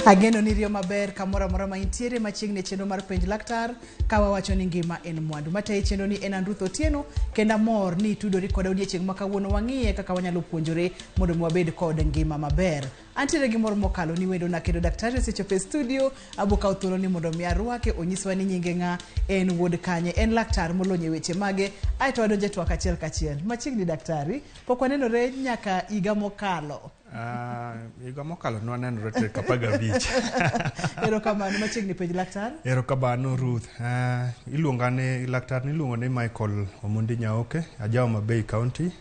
Ageno ni riyo maber kamoro amora ma intiere machiegni e chenro mar penj laktar ka wawacho ni ngima en mwandu. Matayi chenro ni en Ruth Otieno kendo amor ni itudori koda odiechieng' ma kawuono wang'iye kaka wanyalo puonjore mondo mi wabed kod ngima maber. Antiere gi mor mokalo ni wendona kendo daktari osechopo e studio. Abo kawo thuolo ni mondo mi arwake onyiswa ni nyinge ng'a, en wuod kanye, en laktar molony e weche mage, aeto wadonjo e twak achiel kachiel. Machiegni daktari, pok wanenore nyaka higa mokalo. Higa mokalo ne wanenore tarik 15. Erokamano, machiegni penj laktar. Erokamano Ruth. Iluonga ni laktar niluongo ni Michael Omondi Nyaoke, aja Homa Bay County,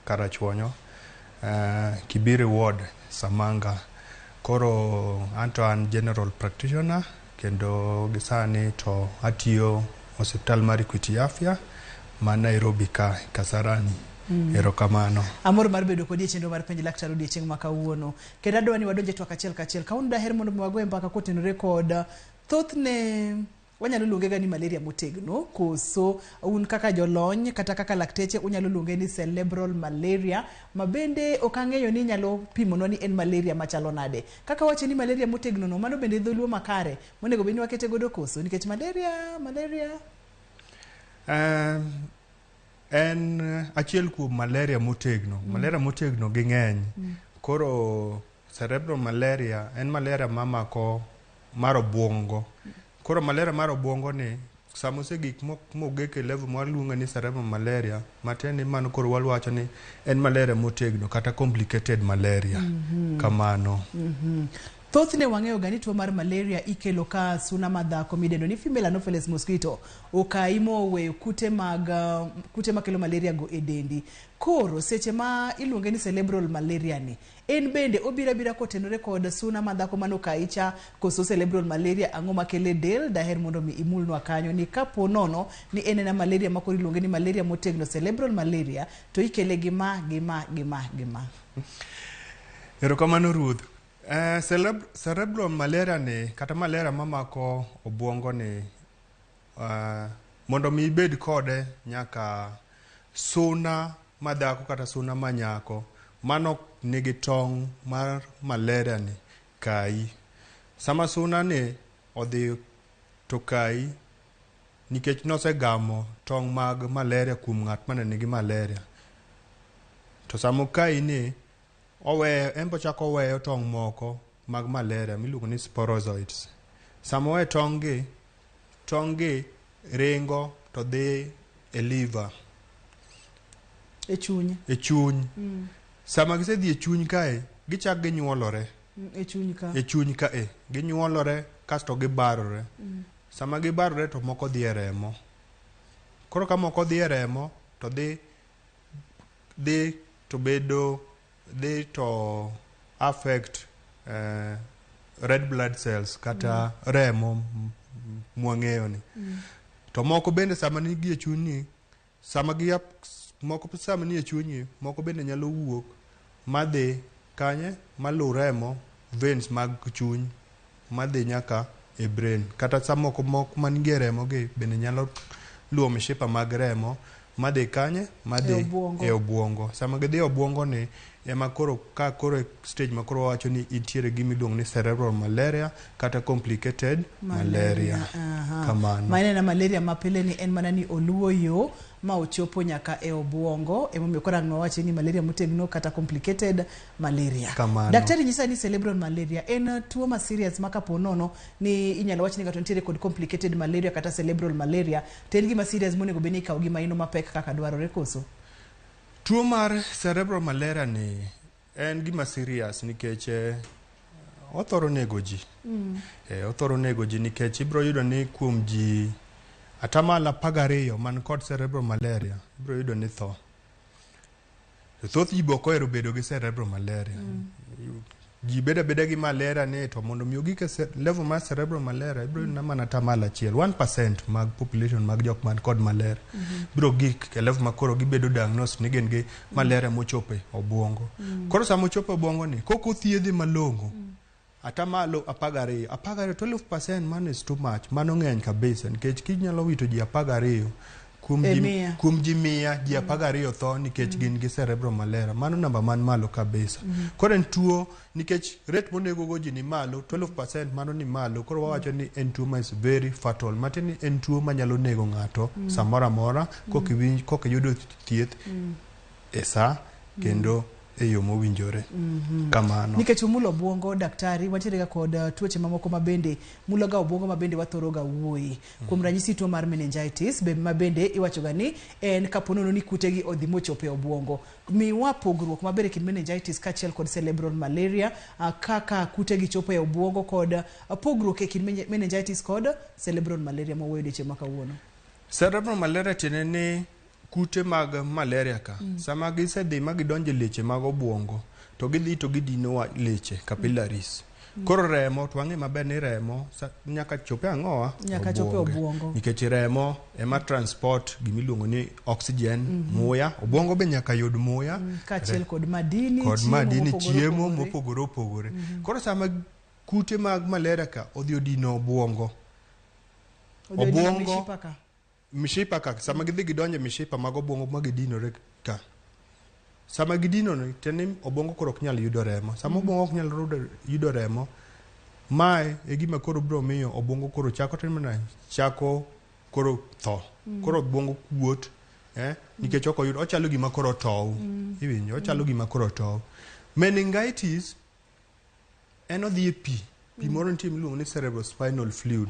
Karachuonyo, Kibiri Ward, Samanga. Koro anto an general practitioner kendo gisani to atiyo osiptal mar Equity Afya ma Nairobi ka Kasarani. Erokamano. Amor mar bedo kodi e chenro mar penj laktar odiechieng' ma kawuono. Kendo adwa ni wadonj e twak achiel kachiel. Kawuono daher mondo mi wagoye mbaka kotenore kod thothne wanyalo luonge ga ni malaria motegno koso un kaka jolony kata kaka lakteche unyalo luonge ni cerebral malaria ma bende ok ang'eyo ni inyalo pimonwa ni en malaria machalo nade. Kaka wache ni malaria motegno no mano bende dholuo makare monego bed ni wakete godo koso nikech malaria malaria En achiel kuom malaria motegno. Malaria motegno gi ng'eny. Koro cerebral malaria en malaria mamako mar obuongo. Koro malaria mar obuongo ni sama osegik mogik e level mwaluonge ni cerebral malaria, matiende ni mano koro wawacho ni en malaria motegno kata complicated malaria. Kamano. Thothne wang'eyo ga ni tuo mar malaria ikelo ka suna madhako midendo ni female anopheles mosquito okayi moweyo kute mag kute makelo malaria go e dendi. Koro seche ma iluonge ni cerebral malaria ni en bende obiro abira kotenore kod suna madhako manokayi cha koso cerebral malaria ang'o makele del daher mondo mi imulnwa kanyo ni kapo nono ni en ena malaria ma koro iluonge ni malaria motegno cerebral malaria to ikele gi ma gi ma gi ma gi ma. Erokamano Ruth. Cerebral malaria ni kata malaria mamako obuongo ni mondo mi ibed kode nyaka suna madhako kata suna manyako mano nigi tong' mar malaria ni kayi. Sama suna ni odhi to kayi nikech nosegamo tong' mag malaria kuom ng'at mane nigi malaria. To sama okayi ni oweyo en be ochako oweyo tong' moko mag malaria miluongo ni sporozoites. Sama owe tong' gi, tong' gi ringo to dhi e liver. E chuny. E chuny. Sama gisedhi e chuny kae, gichak ginyuolore. E chuny ka. E chuny ka e. Ginyuolore kasto gibarore. Sama gibarore to moko dhi e remo. Koro ka moko dhi e remo to dhi dhi to bedo dhi to affect red blood cells kata remo mwang'eyo ni. To moko bende sama nigi e chuny ni sama gi moko sama nie chunyi moko bende nyalo wuok madhi kanye malu remo veins mag chuny madhi nyaka e brain kata samoko moko man gi e remo gi bende nyalo luwo mishipa mag remo madhi kanye madhi E e obuongo. Sama gidhi e obuongo ni ema koro ka koro e stage ma koro wawacho ni intiere gima iluongo ni cerebral malaria kata complicated malaria. Aha. Kamano. Ma en ena malaria ma pile ni en mana ni oluwo yo ma ochopo nyaka e obuongo emomiyo koro ang' wawache ni malaria motegno kata complicated malaria. Kamano. Daktari nyisa ni cerebral malaria en tuo ma serious ma kapo nono ni inyalo wach ni ng'ato nitiere kod complicated malaria kata cerebral malaria to en gima serious monego bed ni ikawo gi maino mapek kaka dwarore koso? Tuo mar cerebral malaria ni en gima serious nikech othoro nego ji. Othoro nego ji nikech ibiro yudo ni kuom ji atamalo 12 man kod cerebral malaria ibiro yudo ni tho. To thoth ji be ok ohero bedo gi cerebral malaria. Ji bedo abeda gi malaria ni to mondo mi ogik e level mar cerebral malaria ibiro yudo mana atamalo achiel 1% mag population mag jok man kod malaria biro gik e level ma koro gibedo diagnosed ni gin gi malaria mochopo e obuongo. Koro sama ochopo e obuongo ni kok othiedhe malong'o atamalo 12 12 12% mano is too much mano ng'eny kabisa nikech kinyalo wito ji 12 Kuom E ji, mia. kuom ji 100, ji 12 tho nikech gin gi cerebral malaria. Mano namba man malo kabisa. Koro en tuo nikech rate monego go ji ni malo, 12% mano ni malo. Koro wawacho ni en tuo ma is very fatal. Matiende ni en tuo manyalo nego ng'ato samoro amora kokiwinj kokiyudo thieth e sa kendo e yo mowinjore. Kamano. Nikech umulo obwongo daktari, wantiere ga kod tuoche mamoko mabende mulo ga obwongo mabende wathoro ga wuoye. Kuom ranyisi tuo mar meningitis be mabende iwacho ga ni en kapo nono ni kutegi odhi mochopo e obwongo. Miwa pogruok maber e kind meningitis kaachiel kod cerebral malaria, kaka kutegi chopo e obwongo kod pogruok e kind meningitis kod cerebral malaria mwawuoyo odiochieng' ma kawuono. Cerebral malaria tiende ni kute mag malaria ka sama gisedhi ma gidonjo e leche mag obwongo to gidhi to gidino leche capillaries. Koro remo to wang'e maber ni remo nyaka chop e ang'owa? Nyaka chop e obwongo. Nikech remo ema transport gimiluongo ni oxygen, muya. Obwongo be nyaka yud muya. Kaachiel kod madini, kod chiemo madini, mopogore chiemo opogore. mopogore opogore. Koro sama kute mag malaria ka odhi odino obwongo, Odhi odino obwongo mishipa ka. mishipa ka sama gidhi gidonjo e mishipa mag obwongo ma gidinore ka sama gidinore tiende ni obwongo koro ok nyal yudo remo sama obwongo ok nyal yudo remo mae e gima koro biro miyo obwongo koro chako timo nade chako koro tho koro obwongo kuot nikech ok oyud ochalo gima koro otow iwinjo ochalo gima koro otow meningitis en odhi e pi pi moro nitie miluongo ni cerebrospinal fluid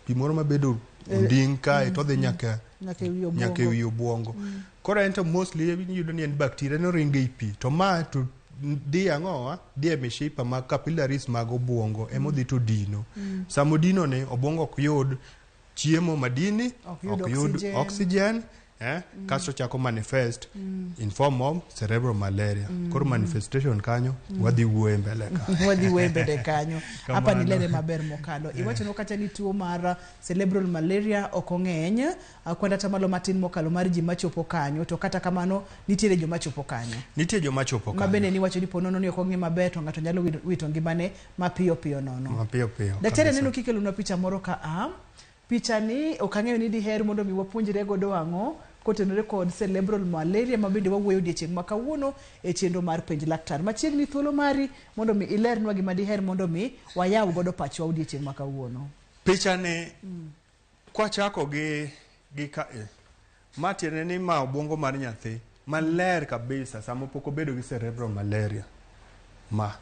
pi moro mabedo onding' kae to odhi nyaka Nyaka e wi obwongo. nyaka e wi obwongo. Koro en to mostly iyudo ni en bacteria en oringo ei pi to ma to dhi ang'owa dhi e mishipa mag capillaries mag obwongo ema odhi to dino. Sama odino ni obwongo ok yud chiemo madini Ok yud ok yud oxygen. oxygen kasto chako manifest in form of cerebral malaria. Koro manifestation kanyo wadhi wuoye mbele ka. Wadhi wuoye mbele kanyo. Kamano. Hapa nilere maber mokalo. Iwachonwa kata ni tuo mar cerebral malaria ok ong'eny, kwand atamalo matin mokalo mar ji machopo kanyo, to kata kamano nitiere joma chopo kanyo. Nitie joma chopo Ma kanyo. bende niwacho ni ponono ni ok ong'i maber to ng'ato nyalo wito ngimane mapiyo piyo nono. Mapiyo piyo. Daktari kabisa. aneno kikelonwa picha moro ka a. Picha ni ok ang'eyo ni diher mondo mi wapuonjre godo ang'o kotenore kod cerebral malaria ma bende wawuoyo odiechieng' ma kawuono e chenro mar penj laktar. Machiegni thuolo mari mondo mi ilernwa gima diher mondo mi wayaw godo pachwa odiechieng' ma kawuono. Picha ni kwachako gi ka e ma tiende ni ma obwongo mar nyathi maler kabisa sama pok obedo gi cerebral malaria ma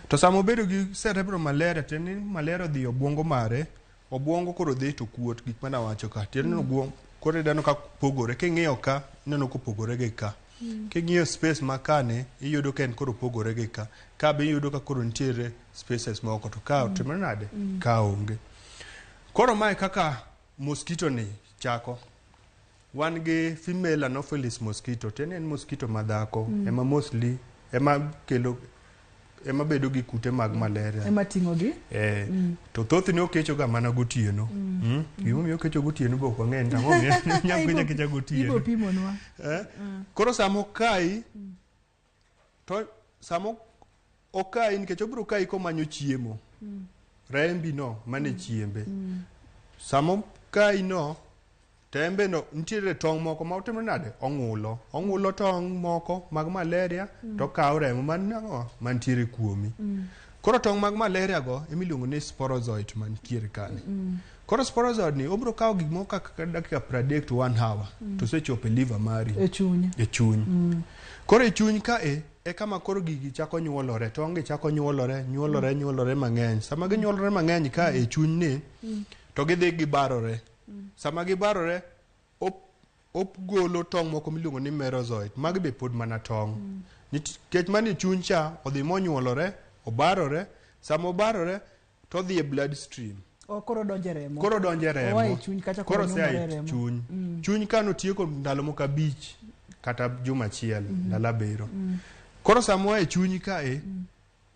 to sama obedo gi cerebral malaria tiende ni malaria odhi e obwongo mare obwongo koro dhi to kuot gik mane awacho ka tiende ni obwongo koro ineno ka pogore king'iyo ka ineno kopogore gi ka king'iyo space ma kani iyudo ka en koro opogore gi ka ka be iyudo ka koro nitiere spaces moko to ka otimore nade ka onge koro mae kaka mosquito ni chako wan gi female anopheles mosquito tiende en mosquito madhako ema mostly ema kelo ema bedo gi kute mag malaria Ema ting'o gi. To thothne okecho ga mana gotieno. Gimomiyo okecho gotieno be ok wang'eyo ni ang'o momiyo onyalo kecho akecha gotieno. Ibo pimonwa. Koro sama okayi to sama okayi nikech obiro kayi komanyo chiemo rembi no mane chiembe sama okayi no to en be no nitiere tong' moko ma otimo nade ong'ulo ong'ulo tong' moko mag malaria to okawo remo man ang'o mantiere kuomi koro tong' mag malaria go emiluongo ni sporozoite mantiere kani koro sporozoite ni obiro kawo gik moko kaka dakika 30 to 1 hour to osechopo e liver mari E chuny. e chuny koro e chuny ka e e kama koro gigi chako nyuolore tong' gi chako nyuolore nyuolore nyuolore mang'eny sama ginyuolore mang'eny ka e chuny ni to gidhi gibarore sama gibarore opgolo tong' moko miluongo ni merozoite magi be pod mana tong' nikech manie chuny cha odhi monyuolore obarore sama obarore to odhi e blood stream O koro donjo e remo. koro donjo e remo Oa e chuny kacha koro koro osea nyumore e e remo. chuny chuny ka notieko ndalo moko 5 kata juma achiel ndalo 7 koro sama oa e chuny kae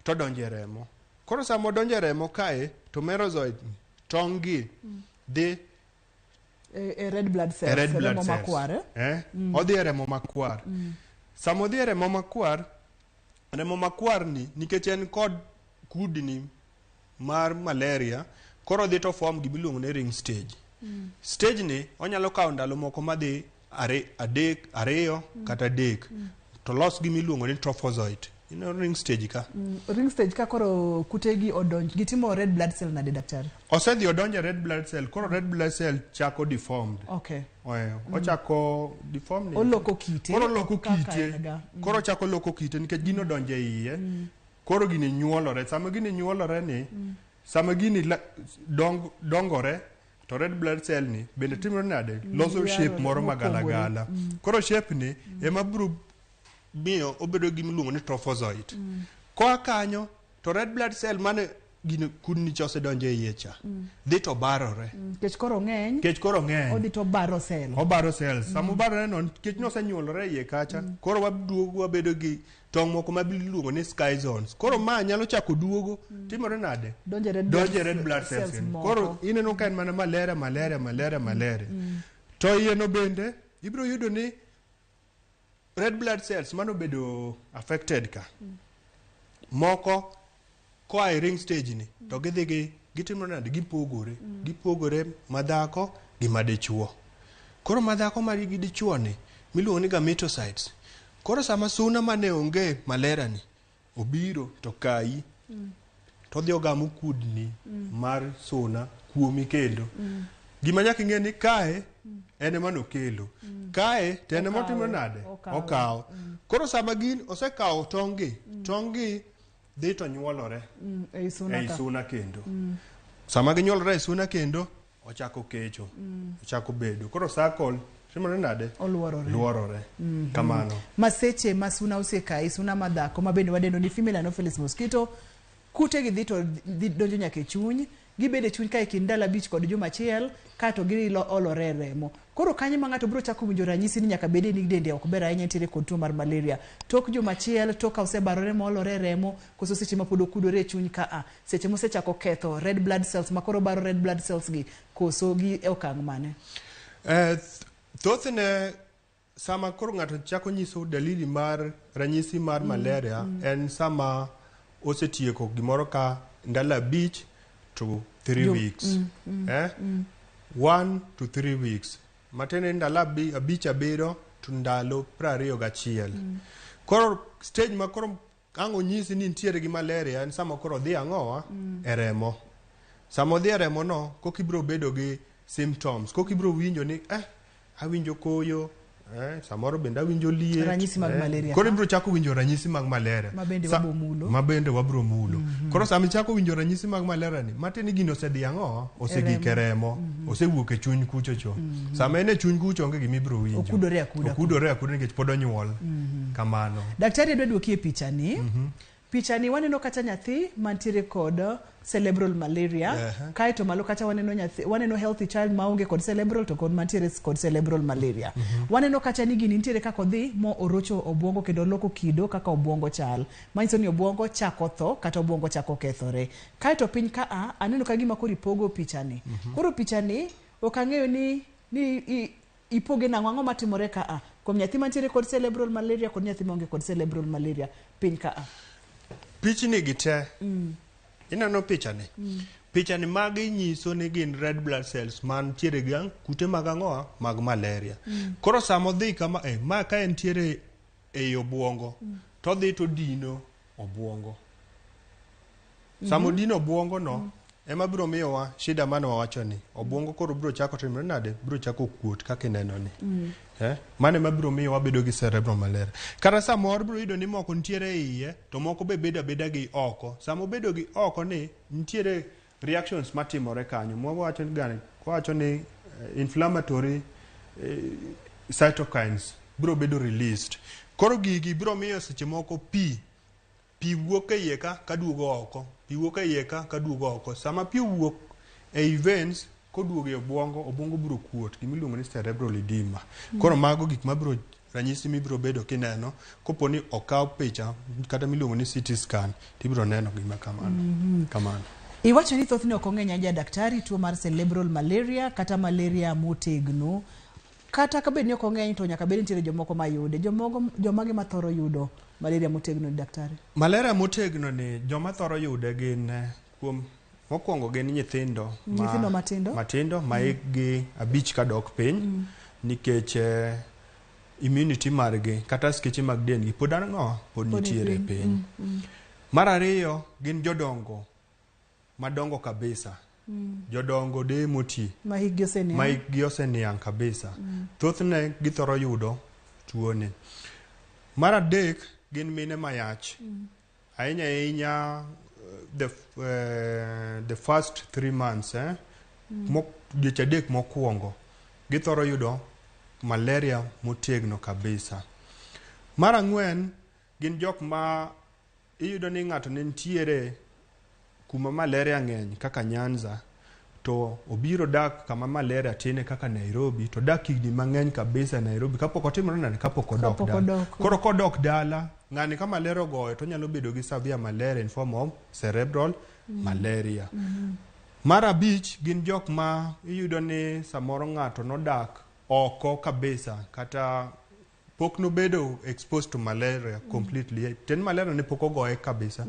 to donjo e remo koro sama odonjo e remo kae to merozoite tong' gi dhi E red blood cells. e red blood remo cells. makwar. Odhi e remo makwar. Sama odhi e remo makwar ni nikech en kod kudni mar malaria, koro odhi to form gimiluongo ni ring stage. Stage ni onyalo kawo ndalo moko madhi adek, 2 kata 3 to los gima iluongo ni trophozoite. Ineno ring stage ka? Ring stage ka koro kutegi odonj, gitimo red blood cell nade daktari? Osedhi odonjo e red blood cell, koro red blood cell chako deformed. Okay. Ochako deformed. Oloko kite. Koro oloko kite. Koro ochako loko kite nikech gino odonjo e iye. Koro gini nyuolore. Sama gini nyuolore ni, sama gini dongore, to red blood cell ni bende timore nade? Loso shape moro magalagala. Koro shape ni ema biro miyo obedo gi miluongo ni trophozoite. Koa kanyo to red blood cell mane gino kudni cha osedonjo e iye cha dhi to barore. Nikech koro ng'eny. Nikech koro ng'eny. Odhi to baro cell. Obaro cells. Sama obarore no nikech nosenyuolore e iye kacha, koro waduogo wabedo gi tong' moko ma iluongo ni schizones. Koro ma nyalo chako duogo, timore nade? Donje red blood cells. Koro ineno ka en mana malaria, malaria, malaria, malaria. To iye no bende ibiro yudo ni red blood cells mano bedo affected ka. Moko koa e ring stage ni to gidhi gi gitimo nade? Gipogore. Gipogore madhako gi madichuo. Koro madhako ma gi dichuo ni miluongo ni gametocytes. Koro sama suna mane onge malaria ni obiro to kayi to odhi ogamo kudni mar suna kuomi kendo. Gima nyaka ing'e ni kae en ema nokelo. Kae to en ema otimo nade? Okawo. Koro sama gin osekawo tong' gi, tong' gi dhi to nyuolore ei suna kendo. Sama ginyuolore ei suna kendo, ochako kecho, ochako bedo. Koro circle timore nade? Oluorore. Luorore. Kamano. Ma seche ma suna osekayi, suna madhako ma bende wadendo ni female anopheles mosquito, kute gi dhi to dhi donjo nyaka e chuny, gibedo e chuny ka e kind ndalo 5 kod juma achiel, kaeto giolore e remo. Koro kanyo ma ng'ato biro chako winjo ranyisi ni nyaka bede ni dende ok ber ahinya, nitiere kod tuo mar malaria. Tok juma achiel, tok ka osebarore ma olore e remo, koso seche ma pod okudore e chuny ka a, seche mosechako ketho red blood cells ma koro baro red blood cells gi, koso gi e okang' mane? Thothne sama koro ng'ato chako nyiso dalili mar ranyisi mar malaria en sama osetieko gimoro ka ndalo 5 to 3 weeks. 1 to 3 weeks. Matiende ni ndalo 5 7 to ndalo 21. Koro stage ma koro ang' onyisi ni nitiere gi malaria en sama koro odhi ang'owa e remo. Sama odhi e remo no koka ibiro bedo gi symptoms, koka ibiro winjo ni awinjo koyo, samoro bende awinjo liet. Ranyisi mag malaria. Koro ibiro chako winjo ranyisi mag malaria. Ma bende wabiro mulo. Ma bende wabiro mulo. Koro sama ichako winjo ranyisi mag malaria ni, matiende ni gino osedhi ang'o? Osegik e remo. Osewuok e chuny kucho cho. Sama en e chuny kucho onge gima ibiro winjo. Okudore akuda. Okudore akuda nikech pod onyuol. Kamano. Daktari adwa duoki e picha ni. Picha ni waneno kacha nyathi mantiere kod cerebral malaria. Kaeto malo kacha waneno nyathi, waneno healthy child maonge kod cerebral to kod mantiere kod cerebral malaria. Waneno kacha ni gini nitiere kaka odhi mo orocho obwongo kendo oloko kido kaka obwongo chal. Manyiso ni obwongo chako tho kata obwongo chako kethore. Kaeto piny ka a aneno ka gima koro ipogo picha ni. Koro picha ni ok ang'eyo ni ipoge nang'o, ang'o matimore ka a kuom nyathi mantiere kod cerebral malaria kod nyathi maonge kod cerebral malaria piny ka a. Pichni gi te. Ineno picha ni? Picha ni magi nyiso ni gin red blood cells mantiere gi kute mag ang'owa mag malaria. Koro sama odhi kama ma ka entiere ei obwongo to odhi to dino obwongo. Sama odino obwongo no ema biro miyowa shida mane wawacho ni obwongo koro biro chako timore nade? Biro chako kuot kaka ineno ni. Mano ema biro miyo wabedo gi cerebral malaria. Kata samoro biro yudo ni moko nitiere e iye to moko be bedo abeda gi oko. Sama obedo gi oko ni nitiere reactions matimore kanyo. Mwawacho ni gani? Wawacho ni inflammatory cytokines biro bedo released. Koro gigi biro miyo seche moko pi wuok e iye ka kaduogo oko. Pi wuok e iye ka kaduogo oko. Sama pi owuok ei veins koduogo e obwongo, obwongo biro kuot, gima iluongo ni cerebral edema. Koro mago gik mabiro ranyisi mibiro bedo kineno kopo ni okaw picha kata miluongo ni CT scan tibiro neno gima kamano. Kamano. Iwacho ni thothne ok ong'eny ahinya daktari tuo mar cerebral malaria kata malaria motegno. Kata ka bed ni ok ong'eny to nyaka bed ni nitiere jomoko mayude. Jomage mathoro yudo malaria motegno ni daktari? Malaria motegno ni joma thoro yude gin kuom Mokwongo gin nyithindo Nyithindo matindo. Matindo ma hikgi 5 kadok piny, nikech immunity margi kata askeche mag dendgi pod ang'o pod nitiere piny. Mar ariyo gin jodongo madongo kabisa. Jodongo deye moti ma hikgi oseniang'. Ma hikgi oseniang' kabisa. Thothne githoro yudo tuoni. Mar adek gin mine mayach. Ahinya ahinya the first 3 months, dweche 3 mokwongo githoro yudo malaria motegno kabisa. Mar ang'wen gin jok ma iyudo ni ng'ato ne nitiere kuma malaria ng'eny kaka Nyanza, to obiro dak kama malaria tine kaka Nairobi, to dak higni mang'eny kabisa Nairobi kapok otimore nade, kapok odok dala. Koro kodok dala, ng'ani ka malaria ogoyo to onyalo bedo gi severe malaria in form of cerebral malaria. Mar abich gin jok ma iyudo ni samoro ng'ato nodak oko kabisa kata pok nobedo exposed to malaria completely. Ten malaria ne pok ogoye kabisa.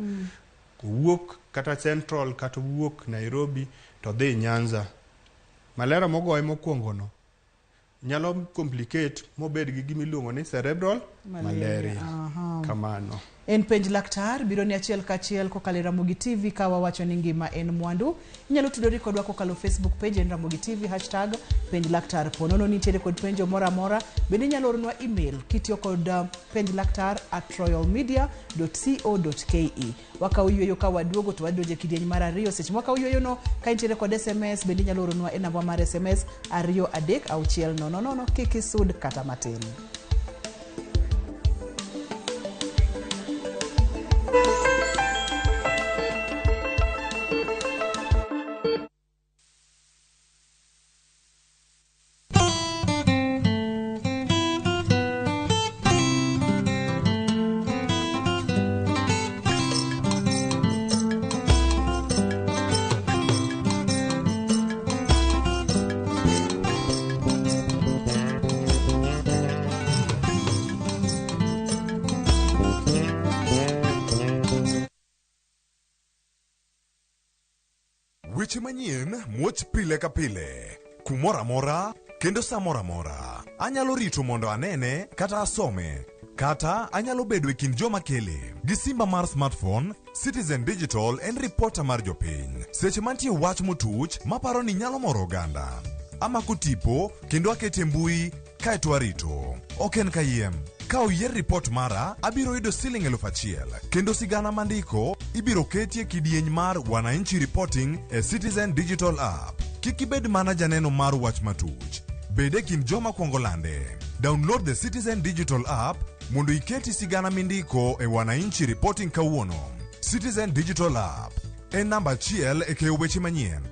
Owuok kata Central kata owuok Nairobi to dhi Nyanza. Malaria mogoye mokwongo no nyalo complicate mobed gi gima iluongo ni cerebral malaria. Kamano. En penj laktar biro ni achiel kachiel kokalo e Ramogi TV ka wawacho ni ngima en mwandu. Inyalo tudori kodwa kokalo Facebook page en Ramogi TV hashtag penj laktar. Ponono nitiere kod penjo moro amora, bende inyalo oronwa email kitiyo kod penjlaktar@royalmedia.co.ke. Wakawo yweyo ka waduogo to wadonjo e kidieny mar ariyo. Seche mwakawo yweyo no ka intiere kod SMS bende inyalo oronwa e namba mar SMS 2 3 6 0 0. Kik isud kata matin. Weche manyien muoch pile ka pile, kumoro amora kendo sa moro amora. Anyalo rito mondo anene kata asome, kata anyalo bedo e kind joma kele. Gi simba mar smartphone, Citizen Digital en ripota mar jopiny. Seche mantie wach motuch maparo ni nyalo moro oganda, amako tipo kendo akete mbui kaeto arito. Ok en kayiem. Ka oyier ripot mara, abiro yudo siling 1000 kendo sigana mandiko ibiro ketie kidieny mar Wananchi Reporting e Citizen Digital App. Kik ibed mana janeno mar wach matuch. Bed e kind joma kwongo lande. Download the Citizen Digital App mondo iketi sigana mindiko e Wananchi Reporting kawuono. Citizen Digital App en namba achiel e keyo weche manyien.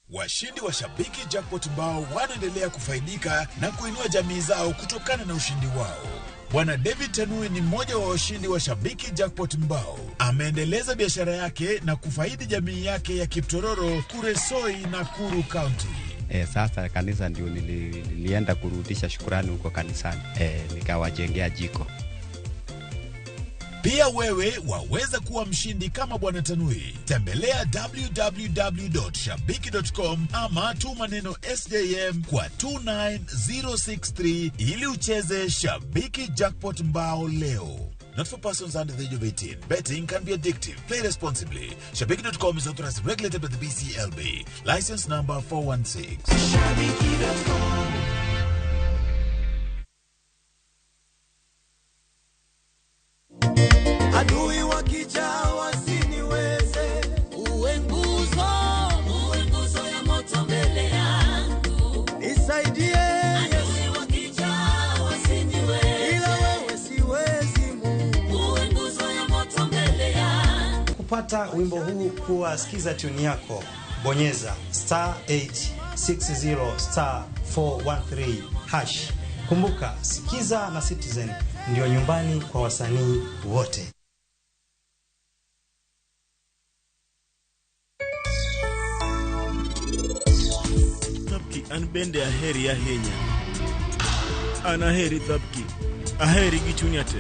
Washindi wa Shabiki Jackpot Mbao wanaendelea kufaidika na kuinua jamii zao kutokana na ushindi wao. Bwana David Tanui ni mmoja wa washindi wa Shabiki Jackpot Mbao. Ameendeleza biashara yake na kufaidi jamii yake ya Kiptororo, Kuresoi na Kuru County. Sasa kanisa ndio nilienda kurudisha shukrani huko kanisani. Nikawajengea jiko. Pia wewe waweza kuwa mshindi kama Bwana Tanui. Tembelea www.shabiki.com ama tuma neno SJM kwa 29063 ili ucheze Shabiki Jackpot Mbao leo. Not for persons under the age of 18. Betting can be addictive. Play responsibly. Shabiki.com is authorized and regulated by the BCLB. License number 416. Shabiki.com. Adui wakija wasiniweze, uwe nguzo ya moto mbele yangu, nisaidie. Adui wakija wasiniweze, ila wewe siwezi Mungu, uwe nguzo ya moto mbele yangu. Kupata wimbo huu kuwa sikiza tune yako, bonyeza star 860 star 413 hash. Kumbuka, sikiza na Citizen ndio nyumbani kwa wasanii wote. Thabki an bende aheri ahinya. An aheri Thabki. Aheri gi chunya te.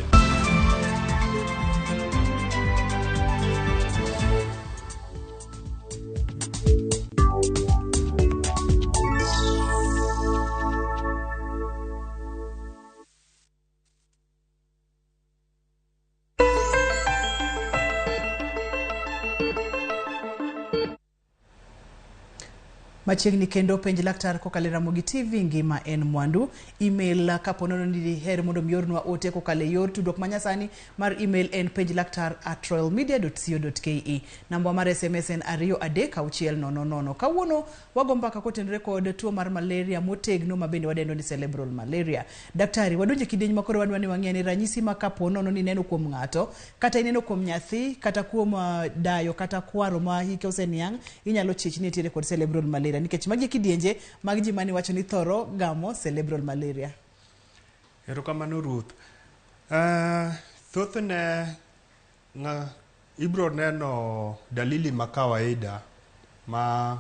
Machiegni kendo penj laktar kokalo e Ramogi TV ngima en mwandu. Email kapo nono ni diher mondo mi ornwa ote kokalo e yor tudruok manyasani mar email en penjlaktar@royalmedia.co.ke. Namba mar SMS en 23600. Kawuono wago mbaka kotenore kod tuo mar malaria motegno ma bende wadendo ni cerebral malaria. Daktari, wadonje kidieny ma koro wadwa ni wang'e ni ranyisi ma kapo nono ni ineno kuom ng'ato kata ineno kuom nyathi kata kuom dayo kata kwaro ma hike oseniang' inyalo chich ni nitiere kod cerebral malaria nikech magi e kidienje mag ji mane wacho ni thoro gamo cerebral malaria. Erokamano Ruth. Thothne ibro neno dalili ma kawaida ma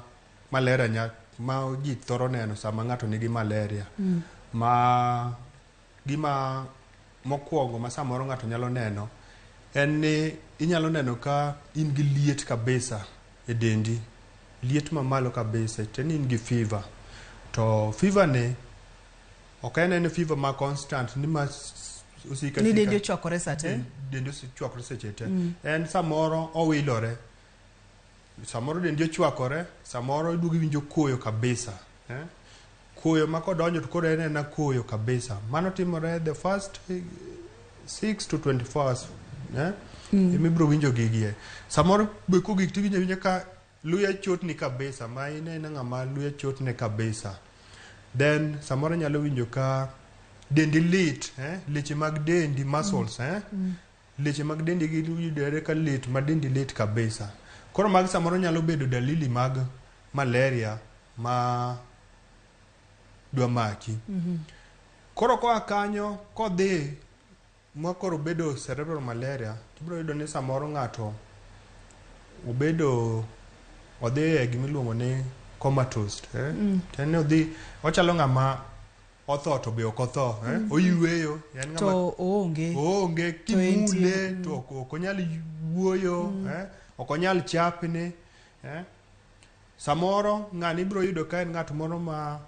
malaria ma ji thoro neno sama ng'ato nigi malaria. Ma gima mokwongo ma samoro ng'ato nyalo neno en ni inyalo neno ka in gi liet kabisa e dendi. Liet mamalo kabisa, tiende ni in gi fever. To fever ni ok en en fever ma constant ni ma osika Ni dendi ochwakore sa te. Dendi ochwakore seche te. En samoro owilore. Samoro dendi ochwakore, samoro iduogo iwinjo koyo kabisa. Koyo ma kodonjo to koro en ena koyo kabisa. Mano timore the first 6 to 24 hours. Ema ibiro winjo gigi e. Samoro be kogik tiwinjo awinja ka luya chotni kabisa, ma in ena ng'ama luya chotne kabisa. Then samoro inyalo winjo ka dendi lit, leche mag dendi, muscles, leche mag dendi gi yudore ka lit, ma dendi lit kabisa. Koro mag samoro nyalo bedo dalili mag malaria ma dwa maki. Koro koa kanyo kodhi ma koro bedo cerebral malaria, tibiro yudo ni samoro ng'ato obedo odhi e gimiluongo ni comatose. To en ni odhi ochalo ng'ama otho to be ok otho. Oyueyo. En ng'ama To oonge. oonge To entie. kimule to ok onyal wuoyo, ok onyal chapni. Samoro ng'ani ibiro yudo ka en ng'at moro ma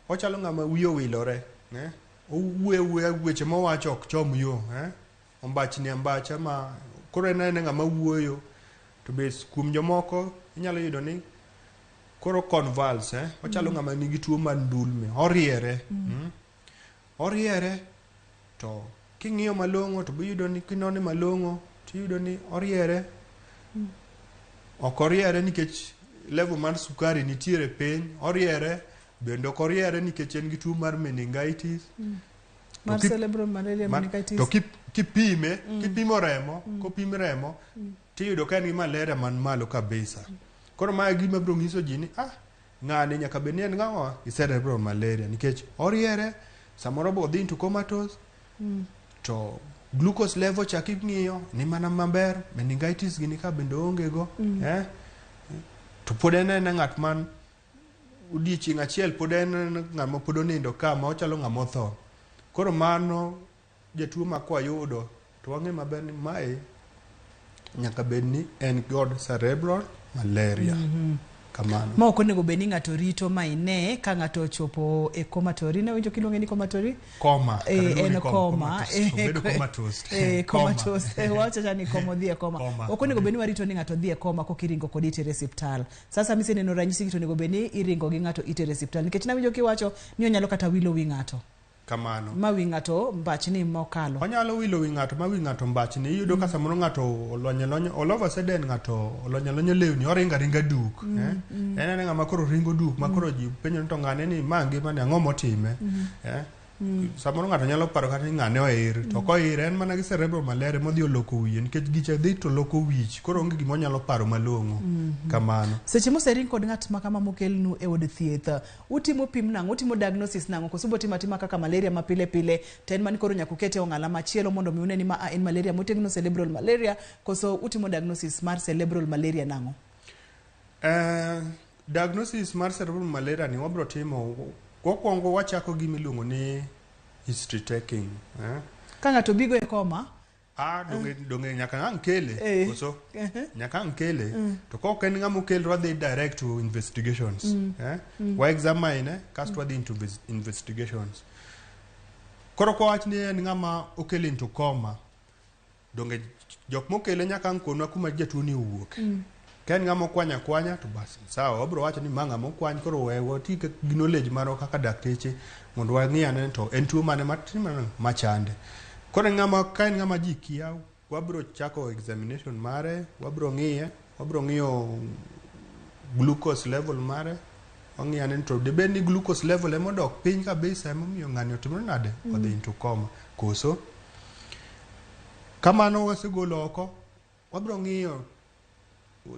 ochalo ng'ama wiye owilore. Owuoyo awuoya weche mowacho ok chom yo. Ombachni ambacha ma koro en aena ng'ama wuoyo. To be kuom jomoko inyalo yudo ni koro convulse, ochalo ng'ama nigi tuo mar ndulme, oriere. Oriere to king'iyo malong'o to biyudo ni kinone malong'o tiyudo ni oriere. Ok oriere nikech level mar sukari nitiere piny, oriere bende ok oriere nikech en gi tuo mar meningitis. Mar cerebral malaria meningitis. To kipime, kipimo remo, kopim remo, tiyudo ka en gi malaria man malo kabisa. Koro mae gima biro nyiso ji ni ng'ani nyaka bed ni en ng'awa gi cerebral malaria nikech oriere, samoro bo odhi into comatose, to glucose level chak ing'iyo ni mana maber, meningitis gini ka bende oonge go, To pod en ena ng'at man odiechieng' achiel pod en ng'ama pod onindo ka ma ochalo ng'ama otho. Koro mano jatuo ma kwayudo to wang'e maber ni mae nyaka bed ni en kod cerebral malaria. Kamano. Ma ok onego bed ni ng'ato rito ma ine ka ng'ato ochopo e comatose. Ne winjo kiluonge ni comatose? Coma. En coma. Obedo comatose. Comatose. Wacho cha ni coma odhi e coma. Ok onego bed ni warito ni ng'ato dhi e coma koka iringo kode itere e osiptal. Sasa miseneno ranyisi gi to onego bed ni iringo gi ng'ato itere e osiptal. Nikech nawinjo kiwacho ni onyalo kata wilo wi ng'ato. Kamano. Ma wi ng'ato mbachni mokalo. Onyalo wilo wi ng'ato ma wi ng'ato mbachni. Iyudo ka samoro ng'ato olonyo lonyo, all of a sudden ng'ato olonyo lonyo lewni, oringo aringa duk. En ena ng'ama koro ringo duk, ma koro ji penjo ni to ng'ane ni ma ngimane ang'o motime. Samoro ng'ato nyalo paro kata ni ng'ane oir, to ok oir, en mana gi cerebral malaria modhi oloko wiye, nikech gicha dhi to loko wich, koro onge gima onyalo paro malong'o. Kamano. Seche mosering kod ng'at ma kama mokelnu e od thieth, utimo pim nang'o, utimo diagnosis nang'o, koso ubotimo atima kaka malaria ma pile pile, to en mani koro nyaka ukete e ong'ala machielo mondo mi une ni ma en malaria motegno cerebral malaria, koso utimo diagnosis mar cerebral malaria nang'o? Diagnosis mar cerebral malaria ni wabro timo, mokwongo wachako gi miluongo ni history taking. Ka ng'ato bigo e coma? Donge nyaka ang' kele, koso? Nyaka ang' kele. To ka ok en ng'ama okel, wadhi direct to investigations. Wa examine, kasto wadhi into investigations. Koro kwa wach ni en ng'ama okel into coma, donge Jok mokele nyaka ang' konwa kuma jatuo ni owuoke. Ka en ng'ama okwany akwanya to bas sawa, wabiro wacho ni ma ng'ama okwany koro we wati gi knowledge marwa kaka dakteche mondo wang'i ane to en tuo mane matimore machande. Koro en ng'ama ka en ng'ama ji kia wabiro chako examination mare, wabiro ng'iye, wabiro ng'iyo glucose level mare, wang'iyo ane ni to dibed ni glucose level ema odok piny kabisa emomiyo ng'ani otimore nade odhi into coma koso. Kamano wasegolo oko, wabiro ng'iyo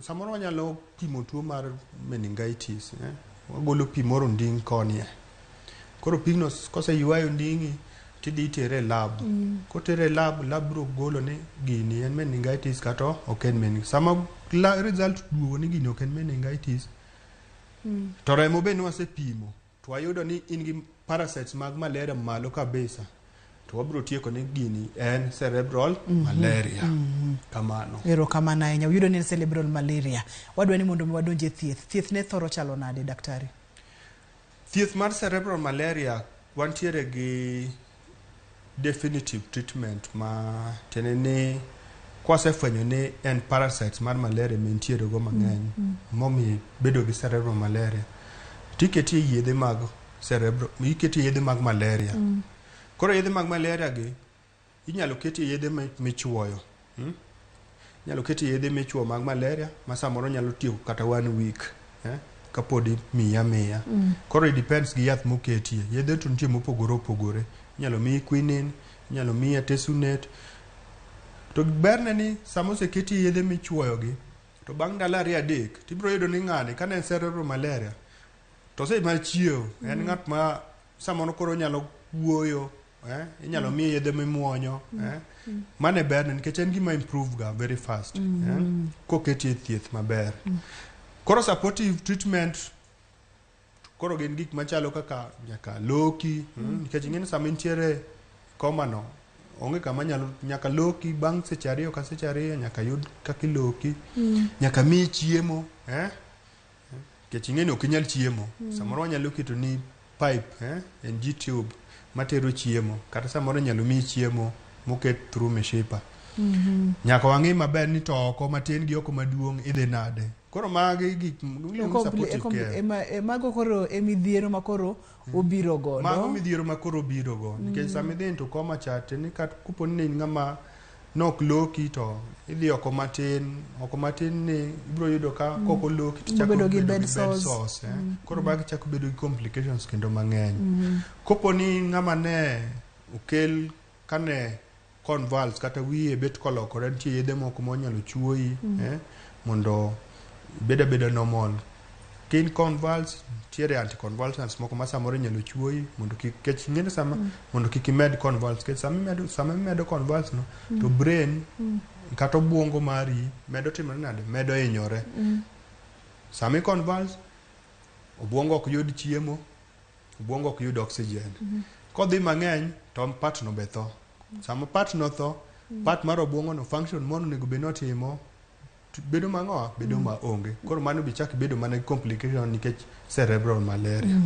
samoro wanyalo pimo tuo mar meningitis eh? Wagolo pi moro onding' koni e. Koro pigno koseywayo onding'i tidhi itere e lab. Kotere e lab, lab biro golo ni gini en meningitis kata ok en meningitis. Sama result duogo ni gini ok en meningitis, to remo be nwasepimo to wayudo ni in gi parasites mag malaria malo kabisa to wabiro tieko ni gini en cerebral malaria. Kamano. Erokamano ahinya. Uyudo ni en cerebral malaria. Wadwa ni mondo mi wadonj e thieth. Thieth ne thoro chalo nade, daktari? Thieth mar cerebral malaria wantiere gi definitive treatment ma tiende ni kwasefwenyo ni en parasites mar malaria mintiere go mang'eny momiyo bedo gi cerebral malaria tiketie yedhe mag cerebral iketie yedhe mag malaria. Koro yedhe mag malaria gi inyalo ketie yedhe michuoyo. Inyalo ketie yedhe michuoyo mag malaria ma samoro nyalo tieko kata one week kapod imiyi amiya. Koro it depends gi yath moketie. Yedhe to nitie mopogore opogore. Inyalo miyi quinine, inyalo miyi artesunate. To berne ni sama oseketie yedhe michuoyo gi to bang' ndalo ariyo adek tibiro yudo ni ng'ani kane en cerebral malaria to osema chiewo. En ng'at ma samoro koro onyalo wuoyo inyalo miye yedhe mimuonyo Mano e berne nikech en gima improve ga very fast koketie thieth maber. Koro supportive treatment koro gin gik machalo kaka nyaka loki nikech ing'e ni sama intiere coma no onge kama nyalo nyaka loki bang' seche ariyo ka seche ariyo nyaka yud kaka iloki. Nyaka miyi chiemo nikech ing'e ni ok inyal chiemo. Samoro wanyalo keto ni pipe NG tube matero chiemo kata samoro inyalo miyi chiemo moket through mishipa. Nyaka wang'i maber ni to oko matin gi oko maduong' idhi nade. Koro magi gik miluongo ni supportive care. Mago koro e midhiero ma koro obiro godo. Mago midhiero ma koro obiro go nikech sama idhi into coma cha to ni kata kopo ni in ng'ama nok loki to idhi oko matin, oko matin ni ibiro yudo ka kok oloki to chako Bedo gi bedo bed gi bed sores. sores. Koro magi chako bedo gi complications kendo mang'eny. Kopo ni in ng'ama ne okel kane convulse kata wiye bet kolokore nitie yedhe moko monyalo chuoyi mondo ibed abeda normal. Ka in convulse nitiere anticonvulsants moko ma samoro inyalo chuoyi mondo kik kech ing'e ni sama mondo kik imed convulse nikech sama imedo convulse no to brain kata obuongo mari medo timore nade medo hinyore. Sama i convulse obuongo ok yud chiemo, obuongo ok yud oxygen. Kodhi mang'eny to part no be tho. Sama part no tho, part mar obuongo no function monego bed ni otimo bedo mang'o bedo maonge. Koro mano be chak bedo mana gi complication nikech cerebral malaria.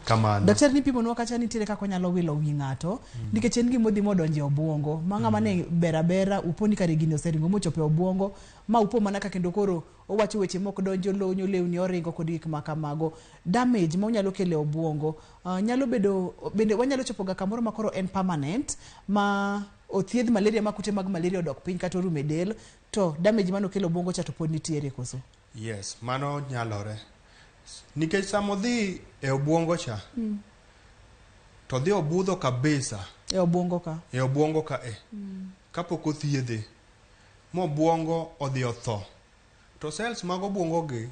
Kamano. Daktari nipimonwa kacha nitiere kaka onyalo wilo wi ng'ato nikech en gima odhi modonjo e obuongo ma ng'ama ne ber abera upo ni kare gini oseringo mochopo e obuongo ma upo mana ka kendo koro owacho weche mok donjo lonyo lewni oringo kod gik ma kamago. Damage ma onyalo kelo e obuongo nyalo bedo bende wanyalo chopo ga kamoro ma koro en permanent ma othiedh malaria ma kute mag malaria odok piny kata orumo e del to damage manokelo obuongo cha to pod nitiere koso? Yes, mano nyalore. Nikech sama odhi e obuongo cha, to odhi obudho kabisa E obuongo ka. e obuongo ka e. Kapok othiedhe, mobuongo odhi otho. To cells mag obuongo gi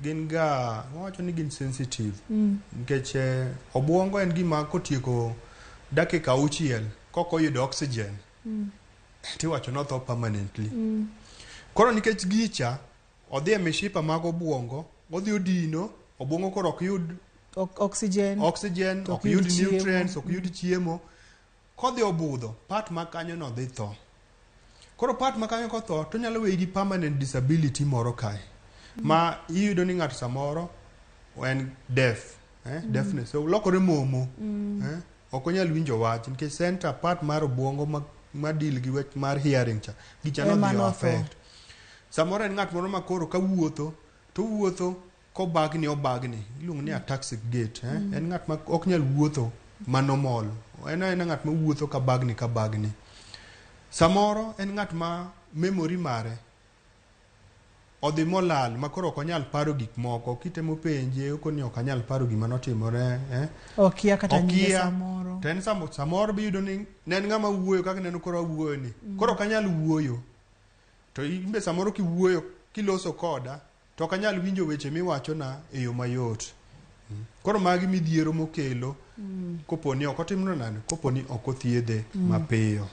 gin ga wawacho ni gin sensitive. Nikech obuongo en gima kotieko dakika auchiel kok oyudo oxygen, tiwacho ni otho permanently. Koro nikech gicha odhi e mishipa mag obuongo, odhi odino, obuongo koro ok yud Oxygen. oxygen, To ok yud chiemo. nutrients, ok yud chiemo. Kodhi obudho, part ma kanyo no dhi tho. Koro part ma kanyo kotho, to nyalo weyi gi permanent disability moro kae. Ma iyudo ni ng'ato samoro en deaf, deafness, so lokore momo. Ok onyal winjo wach nikech center part mar obuongo ma ma deal gi wach mar hearing cha gicha Ema nodhi notho. affect. Samoro en ng'at moro ma koro kawuotho to wuotho kobagni obagni iluongo ni ataxic gait, eh? En ng'at ma ok nyal wuotho manomol, en aena ng'at ma wuotho ka bagni ka bagni. Samoro en ng'at ma memory mare odhi molal ma koro ok onyal paro gik moko, kitemo penje okoni ok anyal paro gima notimore, eh? Okia kata nyinge Okia. samoro. To en samoro biyudo ni ne en ng'ama wuoyo kaka neno koro awuoyo ni koro ok anyal wuoyo, to in be samoro kiwuoyo kiloso koda to ok anyal winjo weche miwachona e yo mayot. Koro magi midhiero mokelo koponi ok otimno nade, koponi ok othiedhe mapiyo.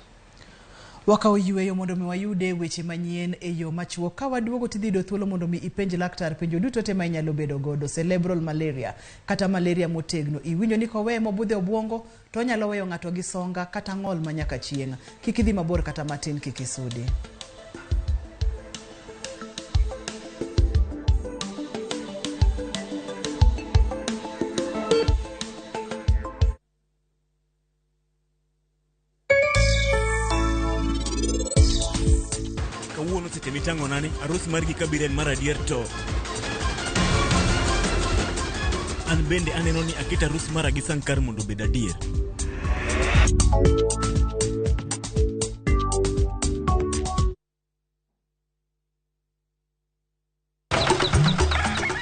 Wakawo yueyo mondo mi wayude weche manyien e yo machuok. Ka waduogo tidhi yudo thuolo mondo mi ipenj laktar penjo duto te ma inyalo bedo godo. Cerebral malaria kata malaria motegno. Iwinjo ni koweye mobudho e obwongo to onyalo weyo ng'ato gi songa kata ng'ol ma nyaka chieng'. Kik idhi mabor kata matin, kik isudi. Kawuono seche mitang'ona ni arus margi kabiro en mar adier, to an bende aneno ni aket arus mara gi Sankar mondo obed adier.